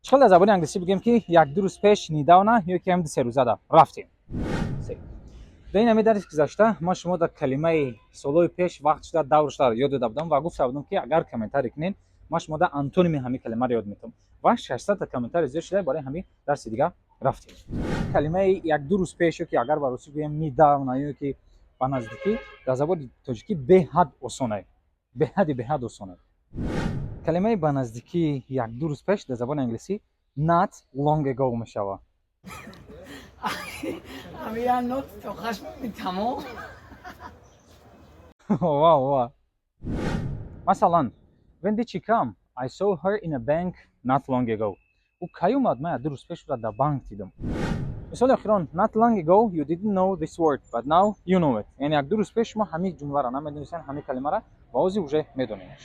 Чӣ дар забони англисӣ бигем, ки як-ду рӯз пеш, недавно ё ки ҳам 2-3 рӯзада? Рафтем. Дар ин ҳами дарси гузашта ман шумо дар калимаи солҳои пеш, вақт шуда, давр шуда ёд дода будам ва гуфта будам, ки агар комментарий кунед, ман шумо дар антоними ҳамин калимаро ёд метавам ва 600-та комментарий зиёд шуда. Барои ҳамин дарси дига рафтем. Калимаи як-ду рӯз пеш ё ки агар ба русӣ гӯем, недавно ё ки ба наздикӣ, дар забони тоҷикӣ беҳад осонае, беҳади беҳад осонае. Калимаи ба наздикӣ, як-ду рӯз пеш дар забони англисӣ not long ago мешавад. Ҳамин not то хашм тамом. Ва ва масалан, when did she come? I saw her in a bank not long ago. Ӯ кай омад? Ман 2 рӯз пеш ӯро дар банк дидам. Мисоли охирон: not long ago you didn't know this word, but now you know it. Яъне 1-2 рӯз пеш шумо ҳамин ҷумларо намедонистед, ҳамин калимаро, ва ҳозир уже медонедаш.